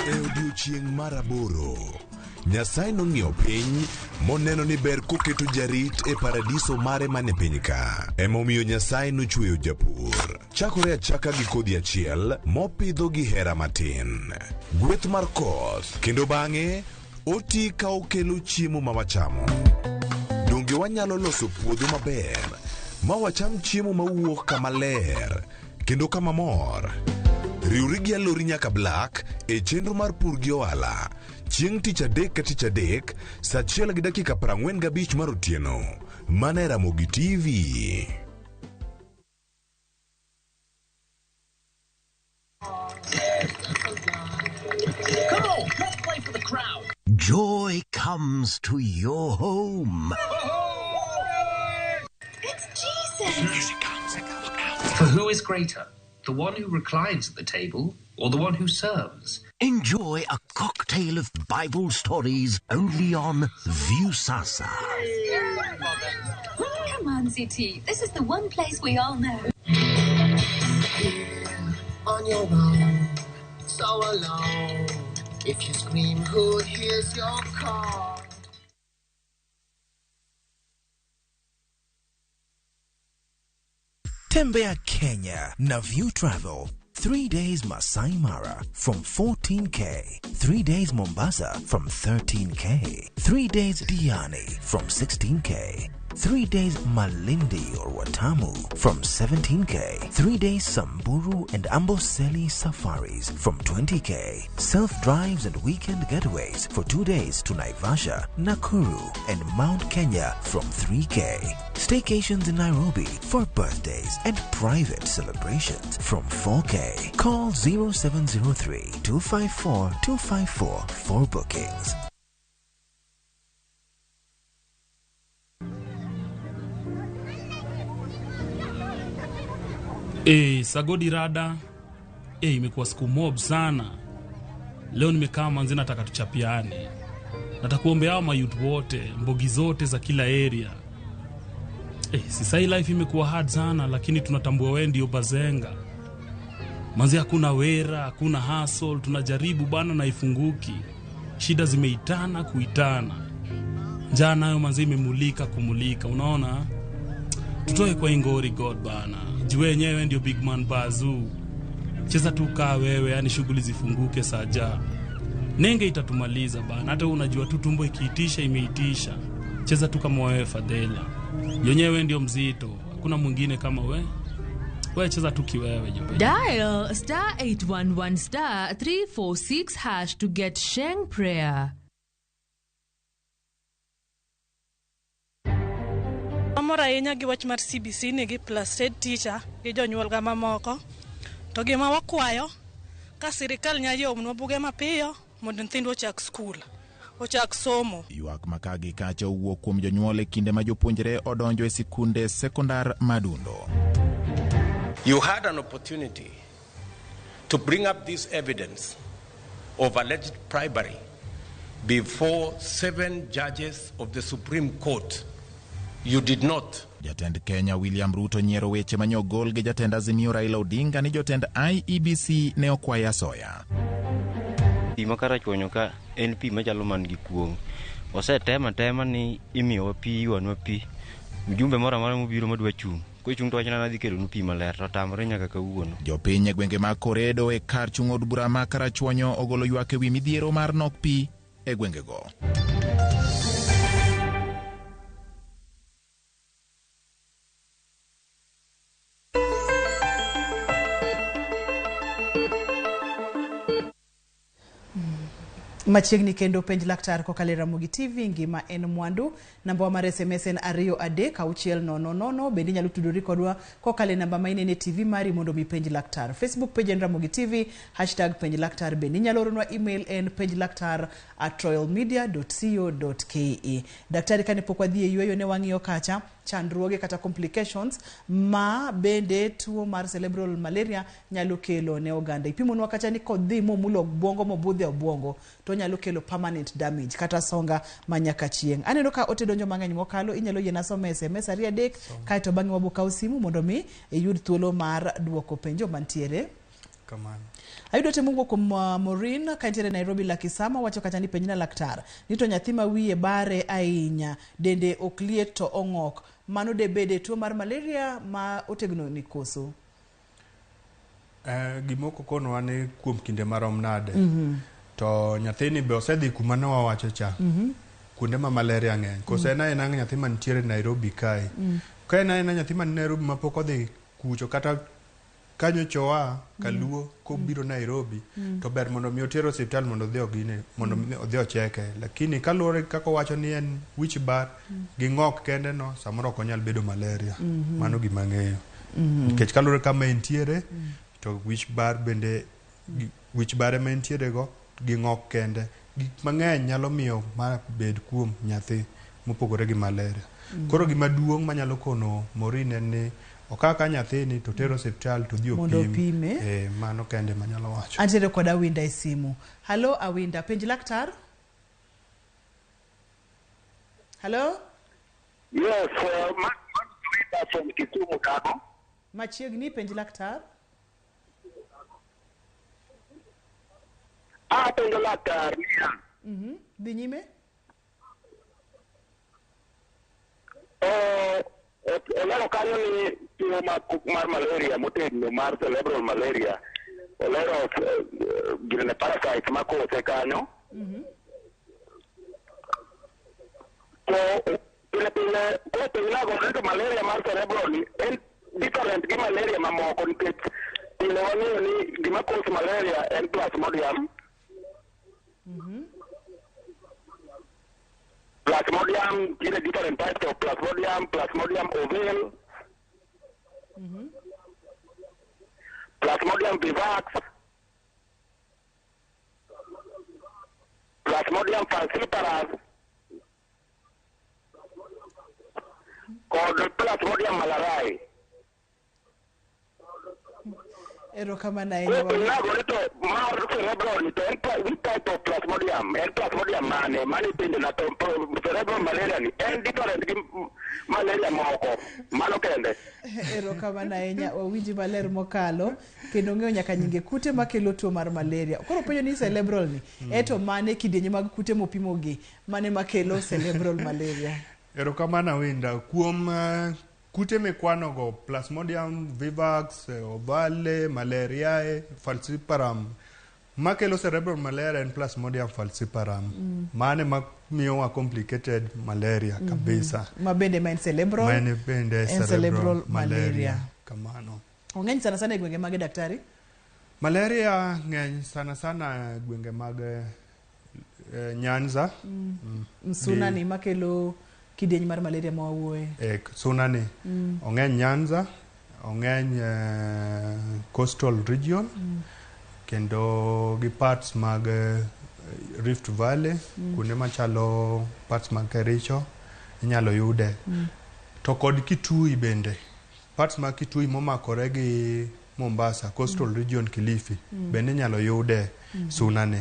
E odiechieng' mar aboro, Nyasaye nong'iyo piny moneno ni ber koketo jarit e paradiso mare mane piny ka. Emomiyo Nyasaye nochweyo japur. Chakore achaka gi kodhi achiel mopidho gi hera matin. Gweth mar koth kendo bang'e oti ka okelo chiemo ma wachamo. Donge wanyalo loso puodho maber ma wacham chiemo mawuok kama ler kendo kama mor? Riwri gi Alori nyaka Black e chenro mar pur gi ohala chieng' tich adek ka tich adek saa 1:45 mar otieno mana e Ramogi TV. Come on, let's play for the crowd. Joy comes to your home. It's Jesus. For who is greater, the one who reclines at the table or the one who serves? Enjoy a cocktail of Bible stories only on Viusasa. Come on, ZT. This is the one place we all know. On your own, so alone. If you scream, who hears your call? Tembea Kenya na View Travel. 3 days Masai Mara from 14K. 3 days Mombasa from 13K. 3 days Diani from 16K. 3 days Malindi or Watamu from 17K. 3 days Samburu and Amboseli safaris from 20K. Self drives and weekend getaways for 2 days to Naivasha, Nakuru, and Mount Kenya from 3K. Staycations in Nairobi for birthdays and private celebrations from 4K. Call 0703 254 254 for bookings. Sagodi rada. Imekuwa siku mob sana. Leo nimekaa manzi, nataka tuchapiane. Nataka kuombea hao mayouth wote, mbogi zote za kila area. Si sai life imekuwa hard sana, lakini tunatambua wewe ndio bazenga. Manzi hakuna wera, hakuna hustle, tunajaribu bana na ifunguki. Shida zimeitana kuitana. Njaa nayo manzi imemulika kumulika, unaona? Tutoe kwa ingori God bana. Juu wenyewe ndio big man bazu. Cheza tu kaa wewe, yani shughuli zifunguke saja. Nenge itatumaliza bana, hata wewe unajua tu tumbo ikiitisha imeitisha. Cheza tu kama wewe Fadhela. Yenyewe ndio mzito, hakuna mwingine kama we. Wewe cheza tu kiwewe jope. Dial *811*346# to get Sheng Prayer. Amor ahinya gi wach mar CBC ni gi plus head teacher gi jonyuol ga mamoko. To gima wakwayo ka sirikal nyalo yomonwa buge mapiyo mondo nyithindwa ochak skul. ochak somo. Ywak ma ka gi kacha owuok kuom jonyuol e kinde ma jopuonjre odonjo e sikunde sekondar Madundo. You had an opportunity to bring up this evidence of alleged bribery before 7 judges of the Supreme Court. You did not. Jatend Kenya William Ruto nyiero weche mane ogol gi jatend Azimio Raila Odinga ni jotend IEBC ne okwaye asoya. Pi ma Karachuonyo ka en pi machalo man gi kuong'. Osetema tema ni imiyowa pi, ywanwa pi. Mjumbe moro amora mobiro madwa chung', kochung' to wachona nadhi kelonu pi maler to otamore nyaka kawuono. Jopiny e gwenge mag Koredo e kar chung' od bura ma Karachuonyo ogolo ywak ewi midhiero mar nok pi e gwengego. Machiegni kendo penj laktar kokalo e Ramogi TV, ngima en mwandu. Namba wa mar SMS en 23600. Bende inyalo tudori kodwa kokalo e namba ma inene TV mari mondo mi penj laktar. Facebook page en Ramogi TV, hashtag penj laktar. Bende inyalo oronwa email en penjlaktar@royalmedia.co.ke. Daktari, kane pok wadhi e yueyo ne wang'iyo kacha chandruoge kata complications ma bende tuo mar cerebral malaria nyalo kelo ne oganda. Ipimonwa kacha ni kodhi momulo obwongo mobudho e obwongo to nyalo kelo permanent damage kata songa ma nyaka chieng'. Aneno ka ote donjo mang'eny mokalo, inyalo yiena somo SMS 2 3 kaeto bang'e wabo kawo simu mondo mi iyud thuolo mar duoko penjo mantiere. Kamano. Ayudo ote mowuok kuom Maureen ka entiere Nairobi Lakisama, wacho kacha ni penjna laktar ni to nyathi ma wiye bare ahinya, dende ok liet to ong'ok, mano debede tuo mar malaria ma otegno ni koso? Gima ok okonwa ni kuom kinde marom nade. To nyathini be osedhi kuma ne wawacho cha. Kuonde ma malaria ng'eny. Koso en aena nyathi mantiere Nairobi kae. Ka en aena nyathi man Nairobi mapok odhi kucho kata kanyocha oa Kaluo kobiro Nairobi to ber mondo mi oter osiptal mondo odhi ogine mondo mi odhi ocheke. Lakini kaluwore gi kaka owacho ni en wich bar gi ng'ok kende no samoro ok onyal bedo malaria. Mano gima ang'eyo. Nikech kaluwore kama entiere to wich bar bende wich bar ema entiere go gi ng'ok kende. Gik mang'eny nyalo miyo ma bed kuom nyathi mopogore gi malaria. Koro gima duong' manyalo kono Maureen en ni okaw ka nyathini to ter osiptal to odhi Mondo opim. opime. Mano kende manyalo wacho. Antiere kod Awinda e simu. Halo Awinda, penj laktar. Halo? Yes, Awinda from Kisumu Dago. Machiegni, penj laktar. Apenjo laktar niya. Dhi nyime. Olero kanyo ni tuo mar malaria motegno mar cerebral malaria. Olero ginene parasite makose kanyo. To pile pile kopenjnago ni to malaria mar cerebral ni en different gi malaria mamoko nikech pile wang'eyo ni gima cause malaria en plasmodium. Plasmodium, nitiere different types of plasmodium, plasmodium ovale, plasmodium vivax, plasmodium falciparum, kod plasmodium malariae. Erokamano ahinya. Koro penjnago ni to mar cerebral ni to en which type of plasmodium? En plasmodium mane? Mane ipenjo na to cerebral malaria ni en different gi malaria moko. Mano kende. Erokamano ahinya, wawinji maler mokalo kendo ng'eyo nyaka nyinge kute makelo tuo mar malaria. Koro penjo ni cerebral ni, eto mane kidienje mag kute mopimogi, mane makelo cerebral malaria? Erokamano Awinda. Kuom kute mikwanogo, Plasmodium vivax, ovale, malariae, falciparum. Makelo cerebral malaria en Plasmodium falciparum. Mane mamiyowa complicated malaria kabisa. Ma bende ma en cerebral? Mane bende en cerebral malaria. Kamano. Ong'eny sana sana e gwenge mage daktari? Malaria ng'eny sana sana e gwenge mag Nyanza. Msuna ni makelo kidieny mar malaria ma wawuoye. Suna ni. Ong'eny Nyanza, ong'eny coastal region, kendo gi parts mag Rift Valley, kuonde machalo parts mag Kericho inyalo yude. To kod Kitui bende, parts mag Kitui momakore gi Mombasa, coastal region Kilifi, bende inyalo yude suna ni.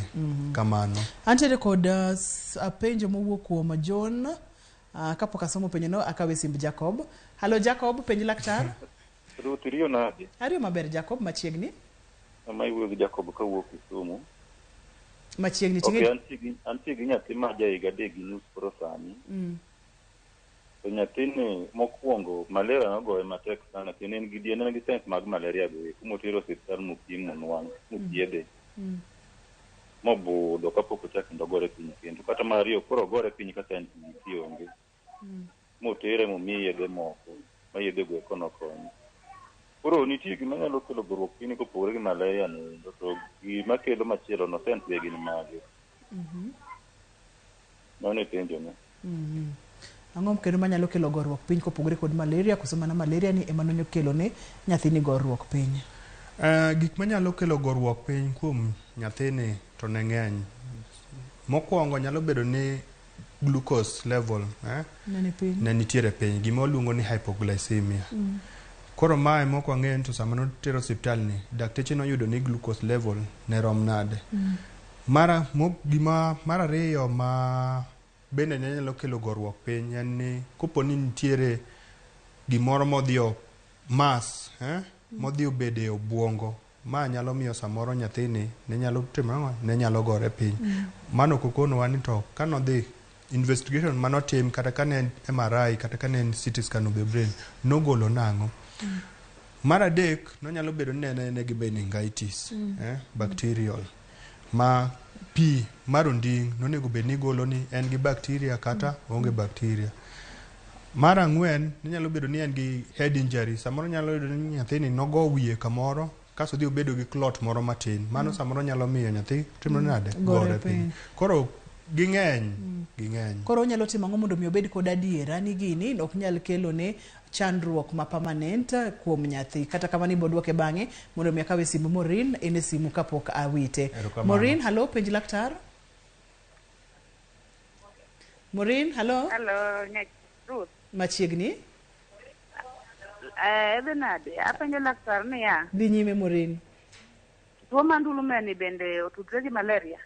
Kamano. Antiere kod penjo mowuok kuom John. Kapok asomo penjo no, akawe simb Jacob. Halo Jacob, penj laktar. Ruth, iriyo nade? Ariyo maber Jacob, machiegni. Ama iwuoyo gi Jacob kawuok Kisumu. Machiegni Ok, ting'e. antie gi nyathi ma ja higa 3.5 koro sani. To nyathini mokwongo malaria nogoye matek sana kendo en gi en gi signs mag malaria go eko motero osiptal mopim monwang' mothiedhe mobudho kapok ochak kendo ogore piny kendo kata mar ariyo koro ogore piny kata en gi onge motere momiye yedhe moko ma yedhe go eko nokonyo. Koro nitie gima nyalo kelo goruok piny kopogore gi malaria no endo to gima kelo machielo no signs ge gin mage? Mano e penjo ne. Ang'o kendo manyalo kelo goruok piny kopogore kod malaria koso mana malaria ni ema nonyo kelo ne nyathini goruok piny? Gik manyalo kelo goruok piny kuom nyathini to ne ng'eny. Mokwongo nyalo bedo ni glucose level ne ni piny. Ne nitiere piny, gima waluongo ni hypoglycemia. Koro mae mok wang'eyo ni to sama notero osiptal ni, dakteche noyudo ni glucose level ne rom nade. Gima mar ariyo ma bende ne nyalo kelo goruok piny en ni kopo ni nitiere gimoro modhi o mass modhi obede e obuongo, ma nyalo miyo samoro nyathini ne nyalo timo ang'o, ne nyalo gore piny. Mano ok okonowa ni to kanodhi investigation manotim kata ka ne en MRI kata ka ne en CT scan of the brain nogolo nang'o. Mar adek nonyalo bedo ni ne en gi meningitis, bacterial ma pi mar onding' nonego bed ni golo ni en gi bacteria kata oonge bacteria. Mar ang'wen nyalo bedo ni en gi head injury, samoro nyalo yudo ni nyathini nogo wiye kamoro kasto odhi obedo gi clot moro matin, mano samoro nyalo miyo nyathi timore nade, gore gore piny. Piny. Koro ging'eny, ging'eny. Koro onyalo timo ang'o mondo mi obed kod adiera ni gini ok nyal kelo ne chandruok ma permanent kuom nyathi? Kata kamano ibo duoke bang'e mondo mi akawe simu Maureen en e simu kapok awite. Erokamano. Maureen, halo, penj laktar. Maureen, halo. Hello, Ruth. Machiegni. Idhi nade? Apenjo laktar niya, Dhi nyime Maureen. Tuo mar ndulme ni bende otudre gi malaria?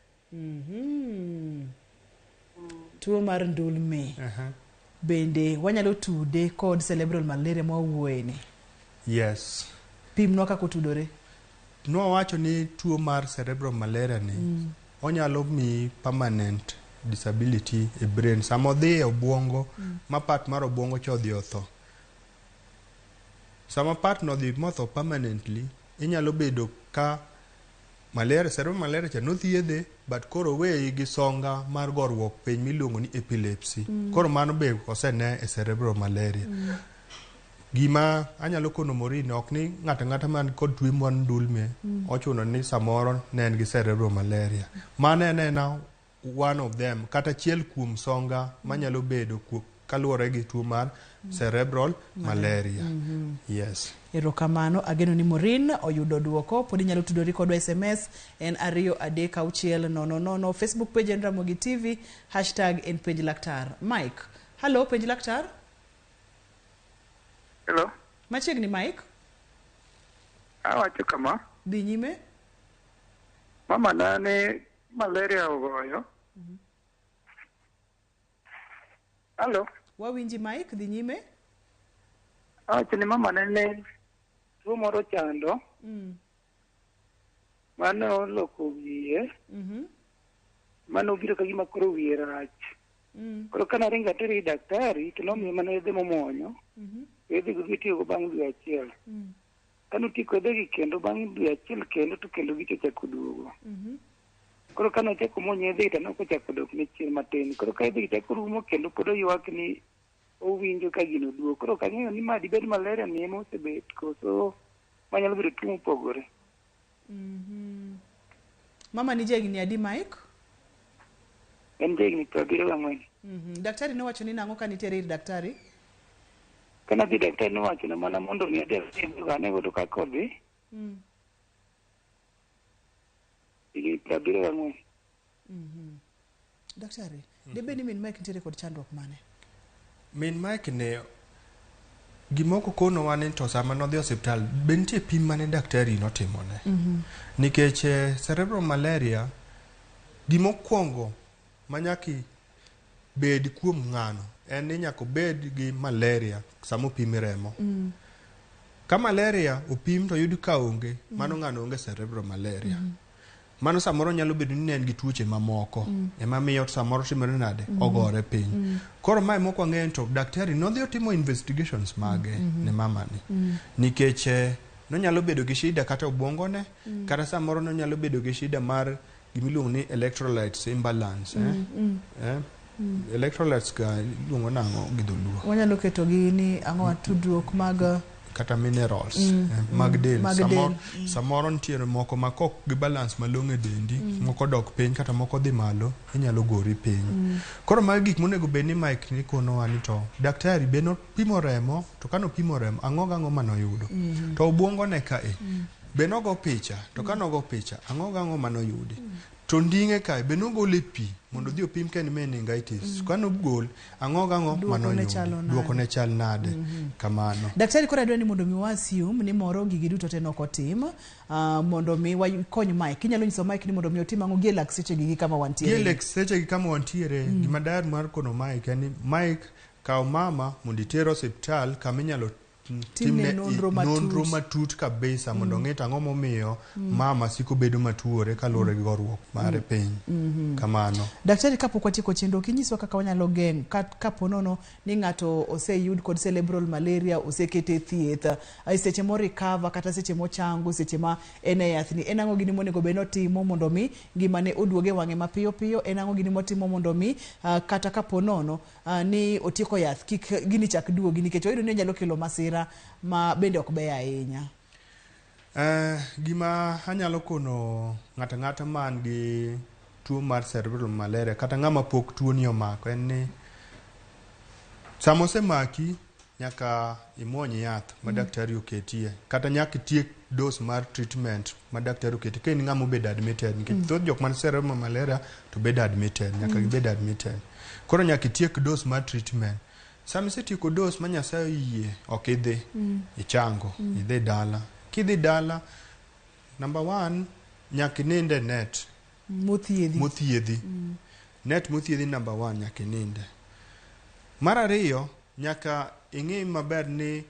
Tuo mar ndulme bende wanyalo tude kod cerebral malaria ma wawuoye ni? Yes. Pimnwa kaka otudore. Nwawacho ni tuo mar cerebral malaria ni onyalo miyi permanent disability e brain sama odhi e obuongo ma part mar obuongo cha odhi otho. Sama part no odhi motho permanently, inyalo bedo ka malaria, cerebral malaria cha nothiedhe but koro oweyi gi songa mar goruok piny miluongo ni epilepsy. Koro mano be osene e cerebral malaria. Gima anyalo kono Maureen, ok ni ng'ato ang'ata man kod tuo mar ndulme ochuno ni samoro ne en gi cerebral malaria. Mano en ena one of them, kata achiel kuom songa manyalo bedo kaluwore gi tuo mar cerebral malaria. Yes. Erokamano, ageno ni Maureen oyudo duoko. Pod inyalo tudori kodwa SMS en 23600. Facebook page en Ramogi TV, hashtag en penj laktar. Mike, halo, penj laktar. Hello. Machiegni Mike. Awacho kama. Dhi nyime. Mama na ne malaria ogoyo. Hello. Wawinji Mike, dhi nyime. Awacho ni mama na ne tuo moro chando. Mane oloko wiye. Mane obiro ka gima koro wiye rach. Koro kane aringo atere ir daktari to nomiye mana yedhe momuonyo. Yedhe go gitiyogo bang' dwe achiel. Kane otieko yedhegi kendo bang' dwe achiel kendo to kendo gicho ochako duogo. Koro kane ochako muonyo yedhegi to nok ochako dok ne chien matin. Koro ka yedhegi chako rumo kendo pod oywak ni owinjo ka gino duogo. Koro ok ang'eyo ni ma dibed malaria ni ema osebet koso manyalo bedo tuo mopogore. Mama ni jahigni adi Mike? En jahigni 74. Daktari nowacho ni nang'o kane itere ir daktari? Kane adhi daktari nowachona mana mondo mi adhi adhi ane godo kaka odhi. Higni 74. Daktari, debed ni min Mike nitiere kod chandruok mane? Min Mike ne gimoko konowa ni to sama nodhi osiptal be nitie pim mane daktari notimone. Nikech cerebral malaria gimokwongo manyaki bed kuom ng'ano en ni nyaka obed gi malaria sama opim remo. Ka malaria opim to yud ka onge, mano ng'ano onge cerebral malaria. Mano samoro nyalo bedo ni ne en gi tuoche mamoko ema miyo samoro timore nade ogore piny. Koro mae mok wang'eyo to daktari nodhi otimo investigations mage ne mamani. Nikech nonyalo bedo gi shida kata obwongone kata samoro nonyalo bedo gi shida mar gimiluongo ni electrolytes imbalance. Electrolytes ka iluongo nang'o gi dholuo? Wanyalo keto gi ni ang'o tudruok mag kata minerals mag del. Mag samoro, del. Samoro nitiere moko ma kok gi balance malong'o e dendi, moko dok piny kata moko dhi malo, inyalo gori piny. Koro magi gik monego bed ni Mike ni konowa ni to daktari be nopimo remo, to kanopimo remo ang'o gang'o manoyudo. To obwongo ne kae be nogo picha, to kanogo picha ang'o gang'o manoyudi. To nding'e kae be nogol e pi mondo odhi opim ka en meningitis. Kanogol ang'o gang'o Duoko ne manoyudi. chalo nade? Duoko ne chal nade? Kamano. Daktari, koro adwa ni mondo mi wa assume ni moro gigi duto te nok otim mondo mi wakony Mike. Inyalo nyiso Mike ni mondo mi otim ang'o gi e lak seche gi kama wantiere. Gi e lek seche gi kama wantiere, gima daher mar kono Mike en ni Mike kaw mama mondo iter osiptal kama inyalo timne nonro matut. Nonro matut kabisa mondo ong'e to ang'o momiyo mama siko bedo matuore kaluwore gi goruok mare piny. Kamano. Daktari, kapok watieko chenro, kinyiswa kaka wanyalo geng'o kapo nono ni ng'ato oseyud kod cerebral malaria, osekete thieth, seche mo recover kata seche mochango, seche ma en e yath ni, en ang'o gini monego bed ni otimo mondo mi ngimane oduog e wang'e mapiyo piyo? En ang'o gini motimo mondo mi kata kapo nono ni otieko yath kik gini chak duogi, nikech wayudo ni onyalo kelo masira ma bende ok ber ahinya? Gima anyalo kono ng'ato ang'ata man gi tuo mar cerebral malaria kata ng'ama pok tuo ni omako en ni sama osemaki nyaka imuony yath ma daktari oketie kata nyaka itiek dose mar treatment ma daktari oketie ka in ng'ama obedo admitted, nikech thoth jok man cerebral malaria to bedo admitted, nyaka gibed admitted. Koro nyaka itiek dose mar treatment. Sama isetieko dose ma Nyasaye oyie ok idhi ichango, idhi dala. Kidhi dala, number 1 nyaka ininde net mothiedhi. Mothiedhi. Net mothiedhi number 1 nyaka ininde. Mar ariyo, nyaka ing'i maber ni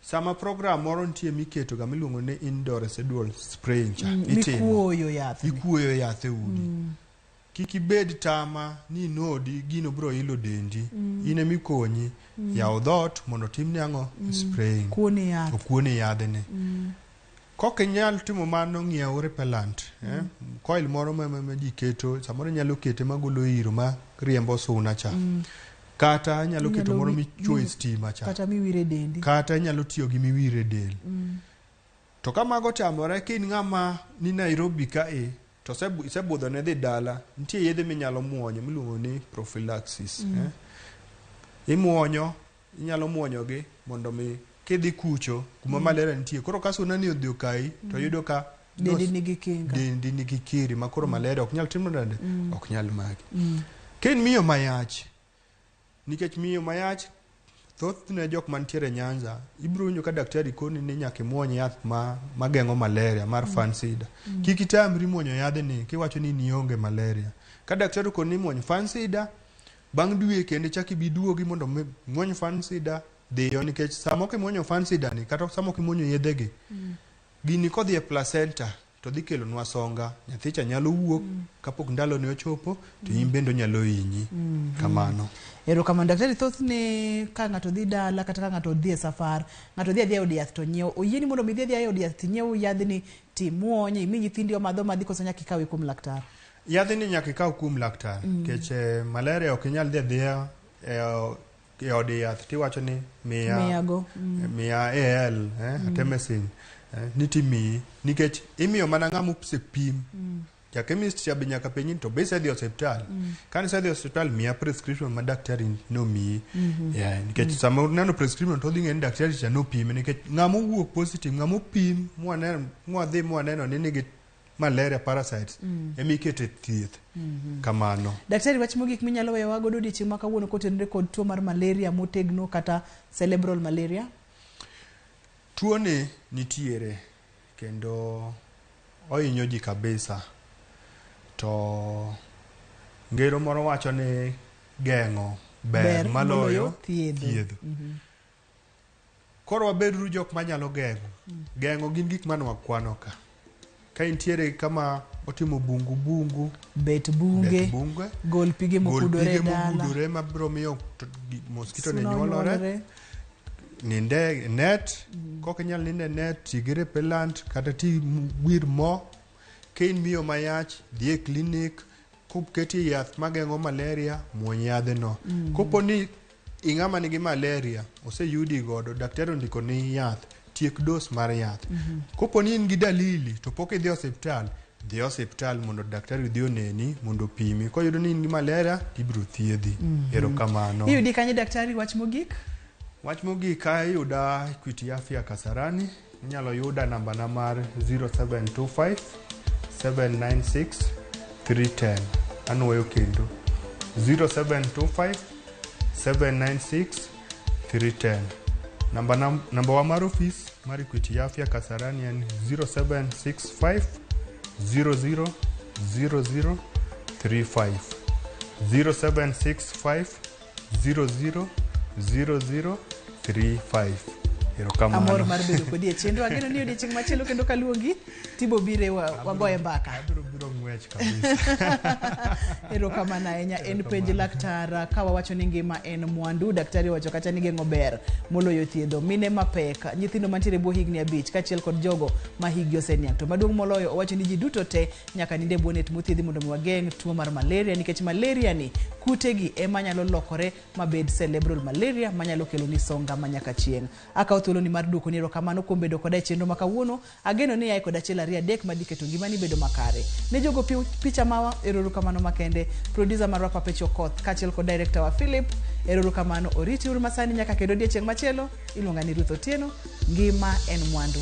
sama program moro nitie miketo ga miluongo ni indoor residual spraying cha, itimo. Mikuoyo yath. Ikuoyo yath e udi. Kik ibed tama ni inodi gino biro ilo dendi. In ema ikonyi. Yaw dhoot mondo otimni ang'o? Spraying. Kuoni yath. Okuoni yadhni. Kok inyal timo mano, ng'iew repellent. Coil moro ma ji keto, samoro inyalo kete magolo iro ma riembo suna cha. Kata inyalo keto moro michuoyo e stima cha. Kata miwire dendi. Kata inyalo tiyo gi miwire del. To ka mago tamore, ka in ng'ama ni Nairobi kae, to isebudho ne dhi dala, nitie yedhe minyalo muonyo miluongo ni prophylaxis. Imuonyo, inyalo muonyogi mondo mi kidhi kucho kuma malaria nitie. Koro ka suna ni odhi okayi, to yudo ka dendi nigi kinga. Dendi nigi kiri ma koro malaria ok nyal timo nade? Ok nyal maki. Ka in miyo mayach, nikech miyo mayach thothne jok mantiere Nyanza, ibiro winjo ka daktari koni ni nyaka imuony yath ma geng'o malaria mar Fansida. Kik itamri muonyo yadhni kiwacho ni nionge malaria. Ka daktari okoni ni muony Fansida, bang' dwe kendo ichak ibi duogi mondo muony Fansida, dhiyo, nikech sama ok imuonyo Fansida ni kata sama ok imuonyo yedhegi, gini kodhi e placenta to dhi kelonwa songa, nyathi cha nyalo wuok kapok ndalone ochopo, to in bende onyalo hinyi. Kamano. Erokamano daktari. Thothne ka ng'ato dhi dala kata ka ng'ato dhi e safar, ng'ato dhi adhiya e od yath to nyiewo. Oyieni mondo mi idhi adhiya e od yath tinyiew yadhni timuonye, imi nyithindi omadh omadhi, koso nyaka ikawe kuom laktar? Yadhni nyaka ikaw kuom laktar, nikech malaria ok inyal dhi adhiya e od yath tiwacho ni miya miya AL, artemisinin, ni timiyi, nikech imiyo mana ng'ama osepim. Ja chemist cha be nyaka penji ni to be isedhi osiptal. Kane isedhi osiptal, miya prescription ma daktari nomiyi. Nikech sama oneno prescription to odhi ng'eyo ni daktari cha nopime, nikech ng'ama owuok positive, ng'ama opim mwaneno, mwadhi mwaneno ni nigi malaria parasites emikete thieth. Kamano. Daktari, wach mogik minyalo weyowa godo odiochieng' ma kawuono kotenore kod tuo mar malaria motegno kata cerebral malaria? Tuo ni nitiere kendo ohinyo ji kabisa. To ngero moro wacho ni geng'o ber maloyo thiedho. Thiedho. Koro wabeduru jok manyalo geng'o. Geng'o gin gik mane wakwano ka. Ka intiere kama otimo bungu bungu, bet bunge, bet bunge, gol pige gol mokudore pige e dala, mogudore mabiro miyo mosquito ne suna nyuolore. onyuolore. Ninde e net, kok inyal nindo e net, ti gi repellent kata ti wir mo. Ka in miyo mayach, dhi e klinik, koketi yath mageng'o malaria, muony yadhno. Kopo ni ing'ama nigi malaria, oseyudi godo, daktari ondiko ni yath, tiek dos mar yath. Kopo ni in gi dalili to pok idhi osiptal, dhi osiptal mondo daktari odhi oneni mondo opimi. Koyudo ni in gi malaria, tibiro thiedhi. Erokamano. Iyudi kanye daktari, wach mogik? Wach mogik ka iyuda Equity Afya Kasarani, inyalo yuda namba na mar 0725 796 310. Anuoyo kendo 0725 796 310. Namba, namba wa mar ofis mar Equity Afya Kasarani en 0765 00 00 35. 0765 00 00 35. Erokamano. Amor mar bedo kodi e chenro. Ageno ni odiochieng' machielo kendo kaluongi tibo bire wagoye mbaka. Abiro biro ng'wech kabisa. Erokamano ahinya. En penj laktar ka wawacho ni ngima en mwandu. Daktari owacho kacha ni geng'o ber moloyo thiedho. Mine mapek, nyithindo mantiere e bwo higni 5 kaachiel kod jogo ma higgi oseniang'. To maduong' moloyo owacho ni ji duto te nyaka nind e bwo net mothiedhi mondo mi wageng' tuo mar malaria, nikech malaria ni kutegi ema nyalo lokore mabed cerebral malaria manyalo kelo ni songa manyaka chieng'. Akawo thuoloni mar duokoni erokamano kuom bedo koda e chenro ma kawuono. Ageno ni iae kod achiel ariyo adek madhi keto ngimani bedo makare. Ne jogo picha mawa, erokamano makende. Producer marwa Papecho Okoth kaachiel kod director wa Philip, erokamano. Oriti uru masani nyaka kendo odiechieng' machielo. Iluonga ni Ruth Otieno. Ngima en mwandu.